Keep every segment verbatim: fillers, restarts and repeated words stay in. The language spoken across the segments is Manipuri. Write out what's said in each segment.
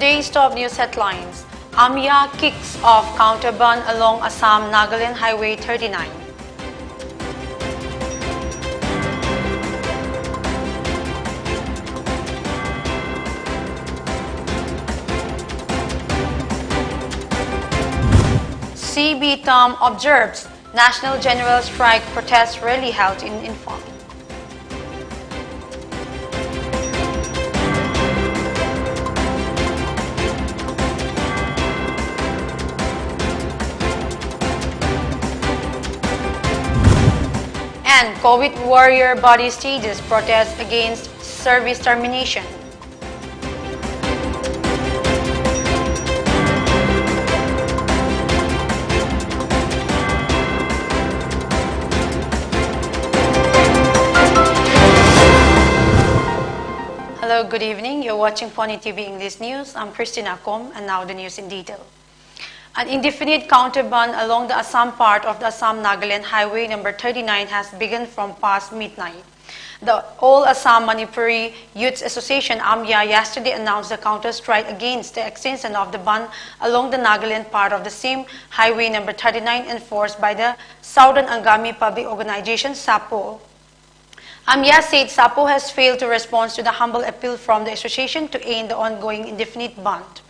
Today's top news headlines. AMYA kicks off counter bandh along Assam Nagaland Highway thirty-nine. CBTAM observes National General Strike protest rally held in Imphal. And COVID warrior body stages protest against service termination. Hello, good evening. You're watching Pony T V English News. I'm Christina Kom, and now the news in detail. An indefinite counter bandh along the Assam part of the Assam Nagaland Highway number thirty-nine has begun from past midnight. The All Assam Manipuri Youth Association, AMYA, yesterday announced a counter strike against the extension of the bandh along the Nagaland part of the same highway number thirty-nine enforced by the Southern Angami Public Organization, SAPO. AMYA said SAPO has failed to respond to the humble appeal from the association to end the ongoing indefinite bandh.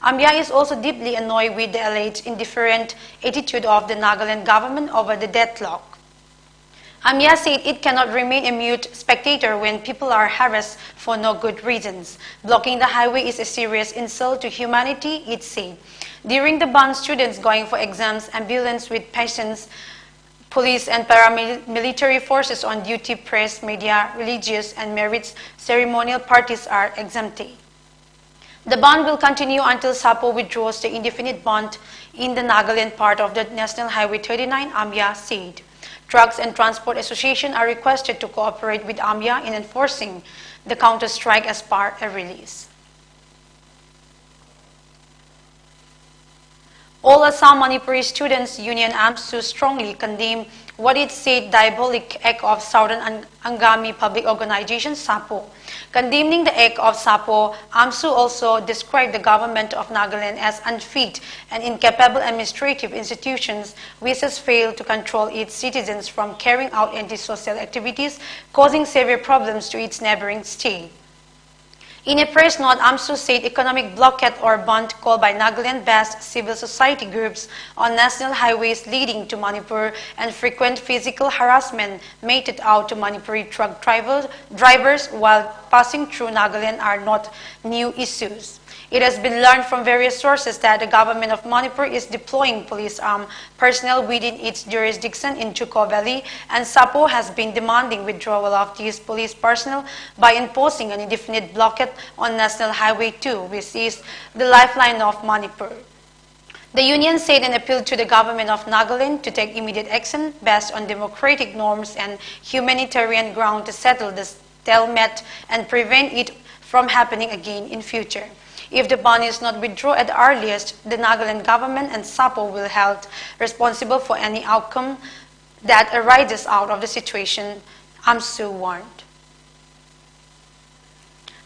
AMYA is also deeply annoyed with the alleged indifferent attitude of the Nagaland government over the deadlock. AMYA said it cannot remain a mute spectator when people are harassed for no good reasons. Blocking the highway is a serious insult to humanity, it said. During the bandh, students going for exams, ambulance with patients, police and paramilitary forces on duty, press, media, religious and marriage ceremonial parties are exempted. The bandh will continue until SAPO withdraws the indefinite bandh in the Nagaland part of the National Highway thirty-nine, AMYA said. Trucks and Transport Association are requested to cooperate with AMYA in enforcing the counter strike as per a release. All Assam Manipuri Students Union, AMSU, strongly condemn what it said diabolic act of Southern Ang- Angami Public Organization, SAPO. Condemning the act of SAPO, AMSU also described the government of Nagaland as unfit and incapable administrative institutions which has failed to control its citizens from carrying out antisocial activities, causing severe problems to its neighboring state. In a press note, AMSU said economic blockade or bandh called by Nagaland-based civil society groups on national highways leading to Manipur and frequent physical harassment meted out to Manipuri truck driver, drivers while passing through Nagaland are not new issues. It has been learned from various sources that the government of Manipur is deploying police armed personnel within its jurisdiction in Chuko Valley, and SAPO has been demanding withdrawal of these police personnel by imposing an indefinite blockade on National Highway two, which is the lifeline of Manipur. The union said an appeal to the government of Nagaland to take immediate action based on democratic norms and humanitarian ground to settle this stalemate and prevent it from happening again in future. If the bandh is not withdrawn at the earliest, the Nagaland government and SAPO will held responsible for any outcome that arises out of the situation, AMSU warned.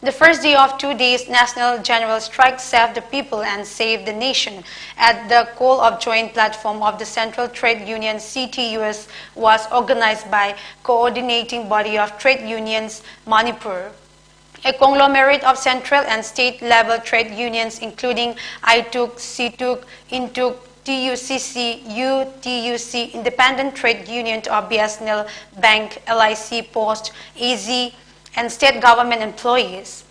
The first day of two days national general strike, Save the People and Save the Nation, at the call of joint platform of the Central Trade Union, C T U S, was organized by Coordinating Body of Trade Unions, Manipur, a conglomerate of central and state level trade unions including ITUC, CTUC, INTUC, T U C C, U T U C, Independent Trade Union of B S N L, Bank, L I C, Post, A Z, and state government employees.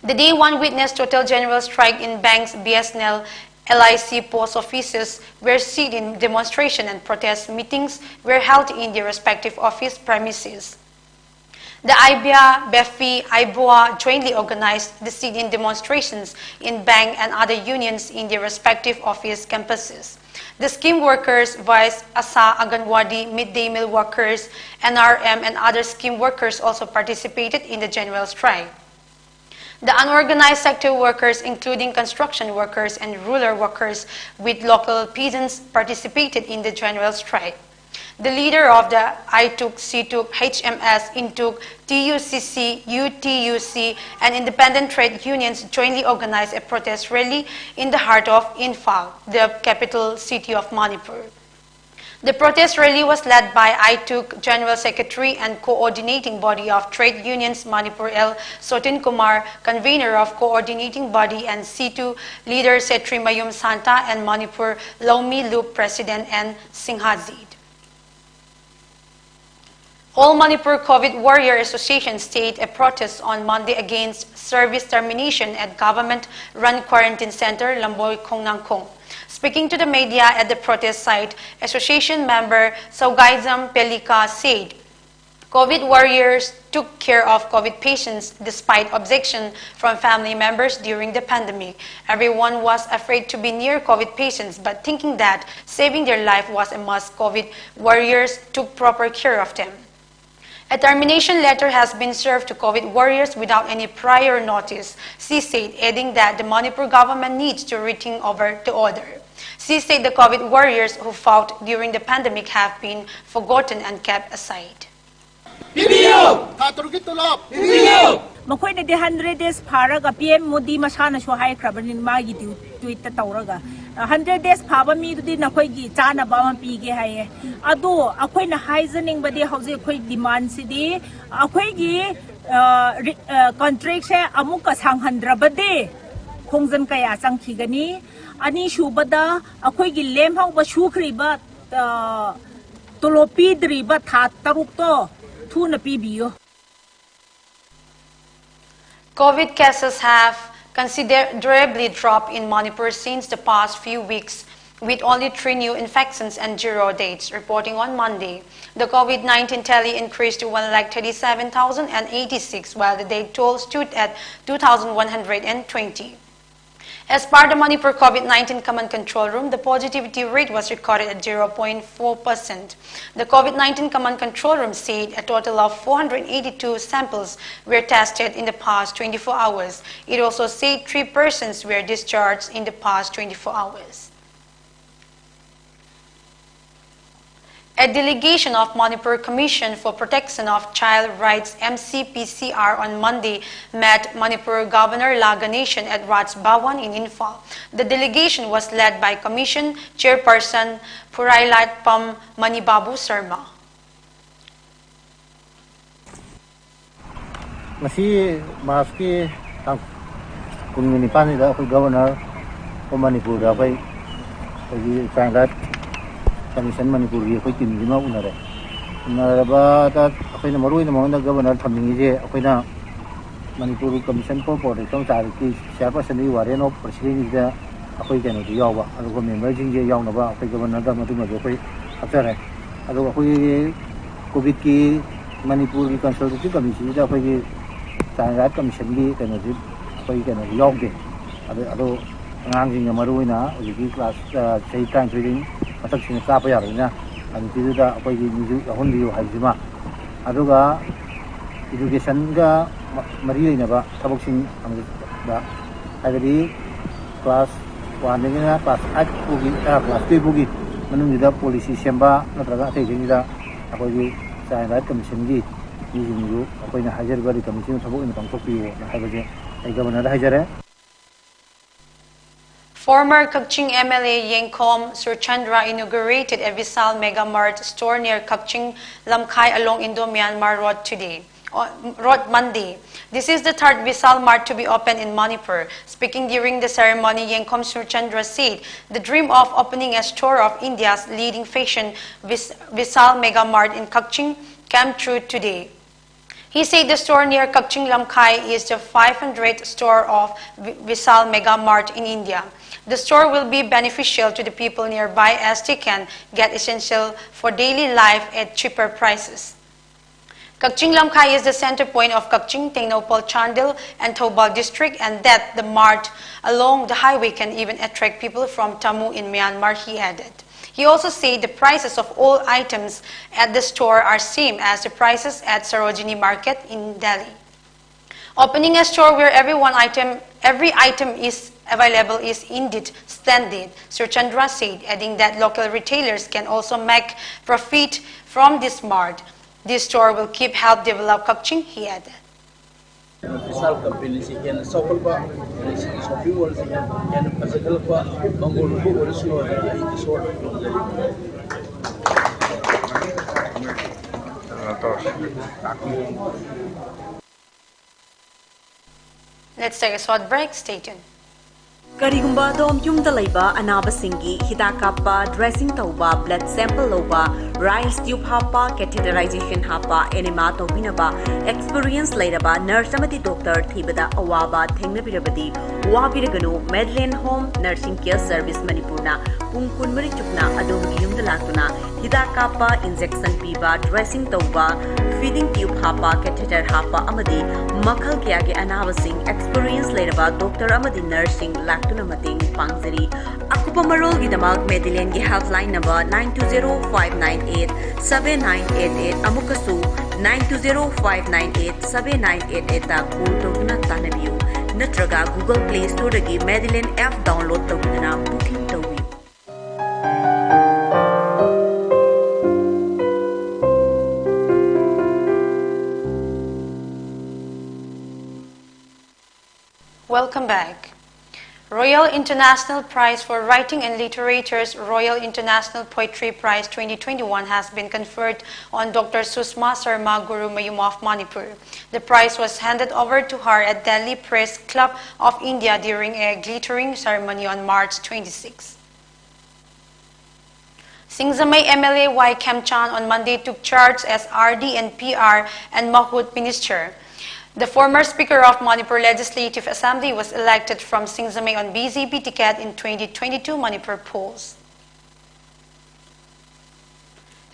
The day one witnessed total general strike in banks, B S N L, L I C, post offices were sit-in demonstration and protest meetings were held in their respective office premises. The IBEA, BEFI, IBOA jointly organized the sit-in demonstrations in bank and other unions in their respective office campuses. The scheme workers, vice, ASHA, Anganwadi, midday meal workers, N R M, and other scheme workers also participated in the general strike. The unorganized sector workers, including construction workers and rural workers with local peasants, participated in the general strike. The leader of the ITUC, CTUC, HMS, INTUC, TUCC, UTUC, and independent trade unions jointly organized a protest rally in the heart of Imphal, the capital city of Manipur. The protest rally was led by ITUC General Secretary and Coordinating Body of Trade Unions Manipur L Sotin Kumar, convener of Coordinating Body, and CTUC leader Setri Mayum Santa and Manipur Laumi Lup President N Singhajit. All Manipur COVID Warrior Association staged a protest on Monday against service termination at government-run quarantine center Lamboi Khongnangkhong. Speaking to the media at the protest site, association member Saugaizam Pelika said COVID warriors took care of COVID patients despite objection from family members during the pandemic. Everyone was afraid to be near COVID patients, but thinking that saving their life was a must, COVID warriors took proper care of them. A termination letter has been served to COVID warriors without any prior notice, she said, adding that the Manipur government needs to rethink over the order. She said the COVID warriors who fought during the pandemic have been forgotten and kept aside. ꯄꯤꯕꯤꯌꯨ! ꯊꯥ ꯇꯔꯨꯛꯀꯤ ꯇꯣꯂꯣꯞ ꯄꯤꯕꯤꯌꯨ! ꯃꯈꯣꯏꯅꯗꯤ ꯍꯟꯗ꯭ꯔꯦꯠ ꯗꯦꯖ ꯐꯥꯔꯒ ꯄꯤ ꯑꯦꯝ ꯃꯣꯗꯤ ꯃꯁꯥꯅꯁꯨ ꯍꯥꯏꯈ꯭ꯔꯕꯅꯤ ꯃꯥꯒꯤ ꯇ꯭ꯋꯤꯠꯇ ꯇꯧꯔꯒ ꯍꯟꯗ꯭ꯔꯦꯠ ꯗꯦꯖ ꯐꯥꯕ ꯃꯤꯗꯨꯗꯤ ꯅꯈꯣꯏꯒꯤ ꯆꯥꯅꯕ ꯑꯃ ꯄꯤꯒꯦ ꯍꯥꯏꯌꯦ꯫ ꯑꯗꯣ ꯑꯩꯈꯣꯏꯅ ꯍꯥꯏꯖꯅꯤꯡꯕꯗꯤ ꯍꯧꯖꯤꯛ ꯑꯩꯈꯣꯏ ꯗꯤꯃꯥꯟꯁꯤꯗꯤ ꯑꯩꯈꯣꯏꯒꯤ ꯀꯟꯇ꯭ꯔꯦꯛꯁꯦ ꯑꯃꯨꯛꯀ ꯁꯥꯡꯍꯟꯗ꯭ꯔꯕꯗꯤ ꯈꯣꯡꯖꯟ ꯀꯌꯥ ꯆꯪꯈꯤꯒꯅꯤ꯫ ꯑꯅꯤꯁꯨꯕꯗ ꯑꯩꯈꯣꯏꯒꯤ ꯂꯦꯝꯍꯧꯕ ꯁꯨꯈ꯭ꯔꯤꯕ ꯇꯣꯂꯣꯞ ꯄꯤꯗ꯭ꯔꯤꯕ ꯊꯥ ꯇꯔꯨꯛꯇꯣ ꯊꯨꯅ ꯄꯤꯕꯤꯌꯨ꯫ COVID cases have considerably dropped in Manipur since the past few weeks, with only three new infections and zero deaths reporting on Monday. The COVID nineteen tally increased to one lakh thirty-seven thousand and eighty-six, while the death toll stood at two thousand one hundred and twenty. As per the Manipur COVID nineteen Command Control Room, the positivity rate was recorded at zero point four percent. The COVID nineteen Command Control Room said a total of four hundred eighty-two samples were tested in the past twenty-four hours. It also said three persons were discharged in the past twenty-four hours. A delegation of Manipur Commission for Protection of Child Rights, M C P C R, on Monday met Manipur Governor La Ganesan at Raj Bhavan in Imphal. The delegation was led by Commission Chairperson Phurailatpam Manibabu Sarma. ꯉꯁꯤ ꯃꯥꯔꯆꯀꯤ ꯇꯥꯡ ꯀꯨꯟꯒ ꯅꯤꯄꯥꯟꯁꯤꯗ ꯑꯩꯈꯣꯏ Governor of Manipurꯗ ꯑꯩꯈꯣꯏ ꯑꯩꯈꯣꯏꯒꯤ Child Rights Commission ꯃꯅꯤꯄꯨꯔꯒꯤ ꯑꯩꯈꯣꯏ teamꯁꯤꯃ ꯎꯅꯔꯦ꯫ ꯎꯅꯔꯕꯗ ꯑꯩꯈꯣꯏꯅ ꯃꯔꯨ ꯑꯣꯏꯅ ꯃꯉꯣꯟꯗ Governor ꯊꯝꯅꯤꯡꯉꯤꯁꯦ, ꯑꯩꯈꯣꯏꯅ Manipur Commission for Protection of Childꯀꯤ Chairpersonꯒꯤ Warrant of Presidencyꯗ ꯑꯩꯈꯣꯏ ꯀꯩꯅꯣꯗꯤ ꯌꯥꯎꯕ, ꯑꯗꯨꯒ memberꯁꯤꯡꯁꯦ ꯌꯥꯎꯅꯕ ꯑꯩꯈꯣꯏ Governorꯗ ꯃꯗꯨꯃꯁꯨ ꯑꯩꯈꯣꯏ ꯍꯥꯞꯆꯔꯦ꯫ ꯑꯗꯨꯒ ꯑꯩꯈꯣꯏꯒꯤ COVIDꯀꯤ ꯃꯅꯤꯄꯨꯔꯒꯤ Consultative Committeeꯁꯤꯗ ꯑꯩꯈꯣꯏꯒꯤ Child Rights Commissionꯒꯤ ꯀꯩꯅꯣꯁꯤ ꯑꯩꯈꯣꯏ ꯀꯩꯅꯣꯁꯤ ꯌꯥꯎꯗꯦ꯫ ꯑꯗꯨ ꯑꯗꯣ ꯑꯉꯥꯡꯁꯤꯡꯅ ꯃꯔꯨ ꯑꯣꯏꯅ ꯍꯧꯖꯤꯛꯀꯤ class, ꯑ, ꯆꯍꯤ ꯇꯔꯥꯅꯤꯊꯣꯏꯗꯒꯤ ꯃꯊꯛꯁꯤꯡꯅ ꯀꯥꯞꯄ ꯌꯥꯔꯣꯏꯅ, ꯍꯧꯖꯤꯛꯀꯤꯗꯨꯗ ꯑꯩꯈꯣꯏꯒꯤ ꯃꯤꯁꯨ ꯌꯥꯎꯍꯟꯕꯤꯌꯨ ꯍꯥꯏꯕꯁꯤꯃ, ꯑꯗꯨꯒ educationꯒ ꯃ-, ꯃꯔꯤ ꯂꯩꯅꯕ ꯊꯕꯛꯁꯤꯡ ꯑꯃꯗ, ꯍꯥꯏꯕꯗꯤ class oneꯗꯒꯤꯅ class eight ꯐꯥꯎꯒꯤ, ꯑ, class twelve ꯐꯥꯎꯒꯤ ꯃꯅꯨꯡꯁꯤꯗ policy ꯁꯦꯝꯕ ꯅꯠꯇ꯭ꯔꯒ ꯑꯇꯩꯁꯤꯡꯁꯤꯗ ꯑꯩꯈꯣꯏꯒꯤ Child Rights Commissionꯒꯤ ꯃꯤꯁꯤꯡꯁꯨ ꯑꯩꯈꯣꯏꯅ ꯍꯥꯏꯖꯔꯤꯕ recommendation ꯊꯕꯛ ꯑꯣꯏꯅ ꯄꯥꯡꯊꯣꯛꯄꯤꯌꯨꯅ ꯍꯥꯏꯕꯁꯦ ꯑꯩ Governorꯗ ꯍꯥꯏꯖꯔꯦ꯫ Former Kakching M L A Yengkhom Surchandra inaugurated a Vishal Mega Mart store near Kakching Lamkhai along Indo-Myanmar Road today, on Road Monday. This is the third Vishal Mart to be opened in Manipur. Speaking during the ceremony, Yengkhom Surchandra said the dream of opening a store of India's leading fashion Vis- Vishal Mega Mart in Kakching came true today. He said the store near Kakching Lamkhai is the five hundredth store of Vi- Vishal Mega Mart in India. The store will be beneficial to the people nearby as they can get essential for daily life at cheaper prices. Kakching Lamkhai is the center point of Kakching, Tengnoupal, Chandel, and Thoubal district, and that the mart along the highway can even attract people from Tamu in Myanmar, he added. He also said the prices of all items at the store are same as the prices at Sarojini Market in Delhi. Opening a store where every one item, every item is available is indeed splendid, Surchandra said, adding that local retailers can also make profit from this mart. This store will keep help develop Kakching, he added. ꯕꯤꯁꯥꯜ ꯀꯝꯄꯦꯅꯤꯁꯤ ꯍꯦꯟꯅ ꯆꯥꯎꯈꯠꯄ, ꯑꯗꯩ ꯁꯤꯒꯤ ꯁꯣꯞꯄꯤꯡ ꯃꯣꯜꯁꯤ ꯍꯦꯟꯅ ꯍꯦꯟꯅ ꯐꯖꯈꯠꯂꯛꯄ, ꯃꯪꯒꯣꯜ ꯑꯃ ꯑꯣꯏꯔꯁꯅꯨ ꯍꯥꯏꯅ ꯑꯩ ꯏꯁꯣꯔꯗ ꯈꯨꯔꯨꯝꯖꯔꯤ꯫ Let's take a short break. Stay tuned. ꯀꯔꯤꯒꯨꯝꯕ ꯑꯗꯣꯝ ꯌꯨꯝꯗ ꯂꯩꯕ ꯑꯅꯥꯕꯁꯤꯡꯒꯤ ꯍꯤꯗꯥꯛ ꯀꯥꯞꯄ, dressing ꯇꯧꯕ, blood sample ꯂꯧꯕ, rice tube ꯍꯥꯞꯄ, catheterization ꯍꯥꯞꯄ, enema ꯇꯧꯕꯤꯅꯕ experience ꯂꯩꯔꯕ nurse ꯑꯃꯗꯤ doctor ꯊꯤꯕꯗ ꯑꯋꯥꯕ ꯊꯦꯡꯅꯕꯤꯔꯕꯗꯤ, ꯋꯥꯕꯤꯔꯒꯅꯨ꯫ Madeline Home Nursing Care Service ꯃꯅꯤꯄꯨꯔꯅ ꯄꯨꯡ ꯀꯨꯟꯃꯔꯤ ꯆꯨꯞꯅ ꯑꯗꯣꯝꯒꯤ ꯌꯨꯝꯗ ꯂꯥꯛꯇꯨꯅ ꯍꯤꯗꯥꯛ ꯀꯥꯞꯄ, injection ꯄꯤꯕ, dressing ꯇꯧꯕ, feeding tube ꯍꯥꯞꯄ, catheter ꯍꯥꯞꯄ ꯑꯃꯗꯤ ꯃꯈꯜ ꯀꯌꯥꯒꯤ ꯑꯅꯥꯕꯁꯤꯡ experience ꯂꯩꯔꯕ doctor ꯑꯃꯗꯤ nurseꯁꯤꯡ ꯂꯥꯛꯇꯨꯅ ꯃꯇꯦꯡ ꯄꯥꯡꯖꯔꯤ꯫ ꯑꯀꯨꯞꯄ ꯃꯔꯣꯜꯒꯤꯗꯃꯛ Madelineꯒꯤ helpline number nine two zero five nine eight seven nine eight eight, ꯑꯃꯨꯛꯀꯁꯨ nine two zero five nine eight seven nine eight eightꯇ call ꯇꯧꯗꯨꯅ ꯇꯥꯟꯅꯕꯤꯌꯨ, ꯅꯠꯇ꯭ꯔꯒ Google Play Storeꯗꯒꯤ Madeline app download ꯇꯧꯕꯤꯗꯨꯅ booking ꯇꯧꯕꯤꯌꯨ꯫ Welcome back. Royal International Prize for Writing and Literature's Royal International Poetry Prize twenty twenty-one has been conferred on Doctor Sushma Sharma, Guru Mayum of Manipur. The prize was handed over to her at Delhi Press Club of India during a glittering ceremony on March twenty-six. Singzamei M L A Y Khemchand on Monday took charge as R D and P R and Mahut Minister. The former Speaker of Manipur Legislative Assembly was elected from Singzamei on B J P ticket in twenty twenty-two Manipur polls.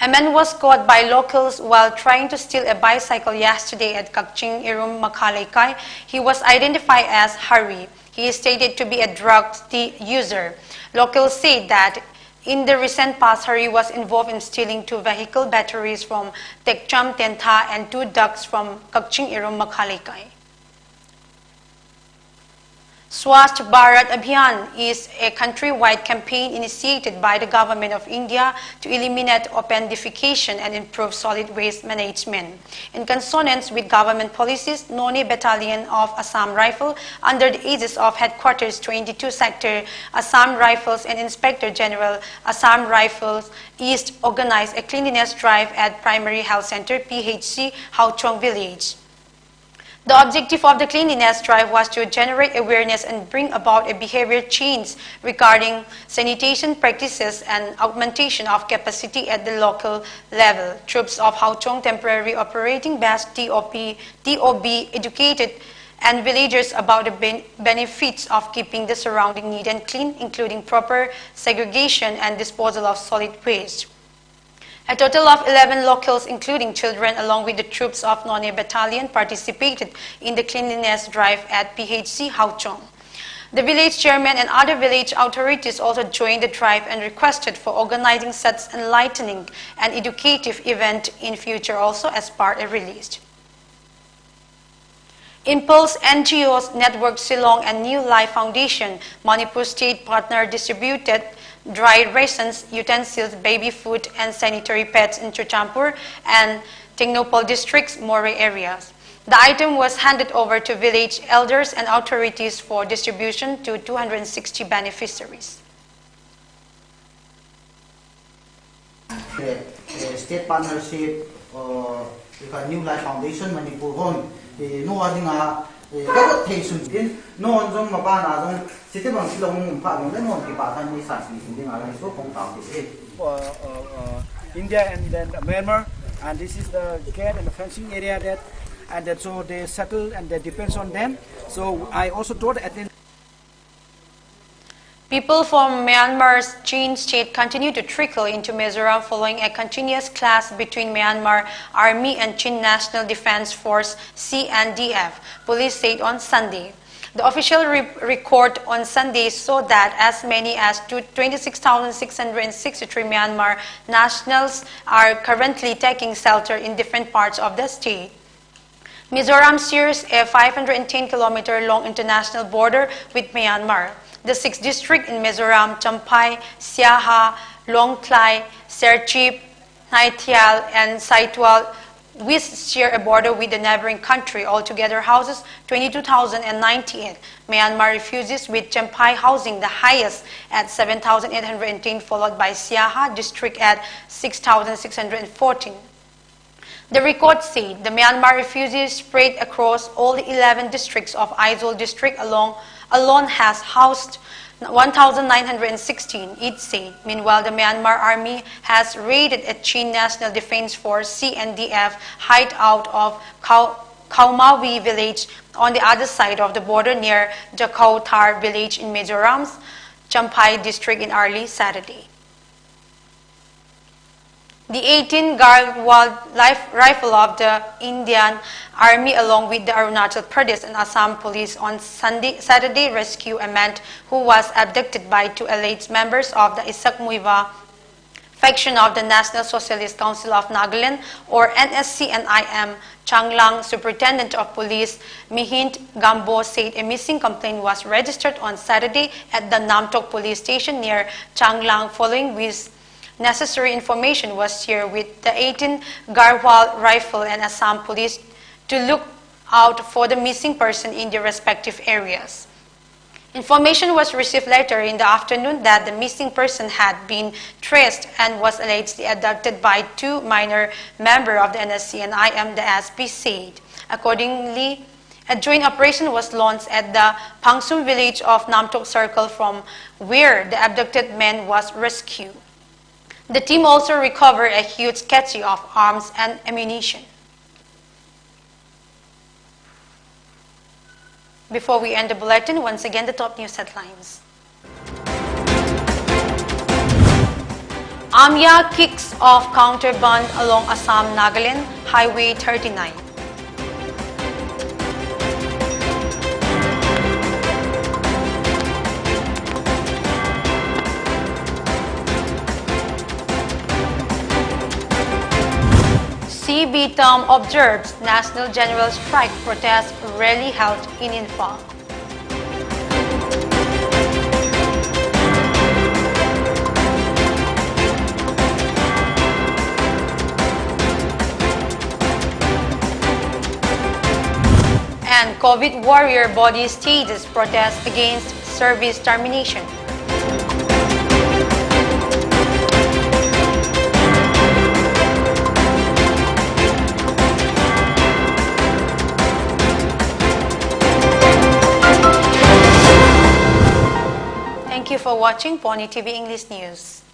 A man was caught by locals while trying to steal a bicycle yesterday at Kakching Irum Makha Leikai. He was identified as Hari. He is stated to be a drug user. Locals say that in the recent past, Hari was involved in stealing two vehicle batteries from Tekcham Tentha and two ducks from Kakching Irum Makha Leikai. Swachh Bharat Abhiyan is a countrywide campaign initiated by the Government of India to eliminate open defecation and improve solid waste management. In consonance with government policies, Noney Battalion of Assam Rifle, under the aegis of Headquarters twenty-two Sector, Assam Rifles and Inspector General Assam Rifles East, organized a cleanliness drive at Primary Health Center, P H C, Haochong Village. The objective of the cleanliness drive was to generate awareness and bring about a behavior change regarding sanitation practices and augmentation of capacity at the local level. Troops of Haochong Temporary Operating Base, T O P, T O B, educated and villagers about the ben- benefits of keeping the surrounding neat and clean, including proper segregation and disposal of solid waste. A total of eleven locals, including children, along with the troops of Noney Battalion, participated in the cleanliness drive at P H C Haochong. The village chairman and other village authorities also joined the drive and requested for organizing such enlightening and educative event in future also as part of release. Impulse N G Os Network Shillong and New Life Foundation, Manipur State Partner, distributed dry rations, utensils, baby food, and sanitary pads in Churachandpur and Tengnoupal districts, Moreh areas. The item was handed over to village elders and authorities for distribution to two hundred sixty beneficiaries. Eh, eh, state partnership, uh, with a New Life Foundation Manipur hon, eh, no ading a, eh, dapat thei sun din, no on jong mapa na jong, siti bang sila hong umpa jong, no on kipa tan ni sa si sin ding a, so kong tao di, eh. uh, uh, uh, India and then Myanmar, and this is the gate and the fencing area that, and that so they settle and that depends on them. So I also told at the People from Myanmar's Chin state continue to trickle into Mizoram following a continuous clash between Myanmar Army and Chin National Defense Force, C N D F, police said on Sunday. The official re- record on Sunday saw that as many as two- twenty-six thousand six hundred sixty-three Myanmar nationals are currently taking shelter in different parts of the state. Mizoram shares a five hundred ten kilometer long international border with Myanmar. The six districts in Mizoram, Champhai, Siaha, Lawngtlai, Serchhip, Naithial, and Saitual, which share a border with the neighboring country, altogether houses twenty-two thousand ninety-eight Myanmar refugees, with Champhai housing the highest at seven thousand eight hundred ten, followed by Siaha district at six thousand six hundred fourteen. The record said the Myanmar refugees spread across all the eleven districts of Aizawl district along, alone has housed one thousand nine hundred sixteen, it said. Meanwhile, the Myanmar army has raided a Chin National Defense Force, C N D F, hideout of Khau-, Khaumawi village on the other side of the border near Jakau Thar village in Mizoram's Champhai district in early Saturday. The eighteen Garhwal Life Rifle of the Indian Army, along with the Arunachal Pradesh and Assam Police, on Sunday, Saturday rescue a man who was abducted by two alleged members of the Isak Muivah faction of the National Socialist Council of Nagaland, or N S C N I M. Changlang Superintendent of Police Mihint Gambo said a missing complaint was registered on Saturday at the Namtok Police Station near Changlang, following which necessary information was shared with the eighteen Garhwal Rifle and Assam Police to look out for the missing person in their respective areas. Information was received later in the afternoon that the missing person had been traced and was allegedly abducted by two minor member of the N S C N I M, the S P said. Accordingly, a joint operation was launched at the Phangsum village of Namtok Circle, from where the abducted man was rescued. The team also recovered a huge cache of arms and ammunition. Before we end the bulletin, once again the top news headlines. AMIA kicks off counter bandh along Assam-Nagaland Highway thirty-nine. C B TOM observes national general strike protest rally held in Imphal. And COVID warrior body stages protest against service termination. Thank you for watching Pony T V English News.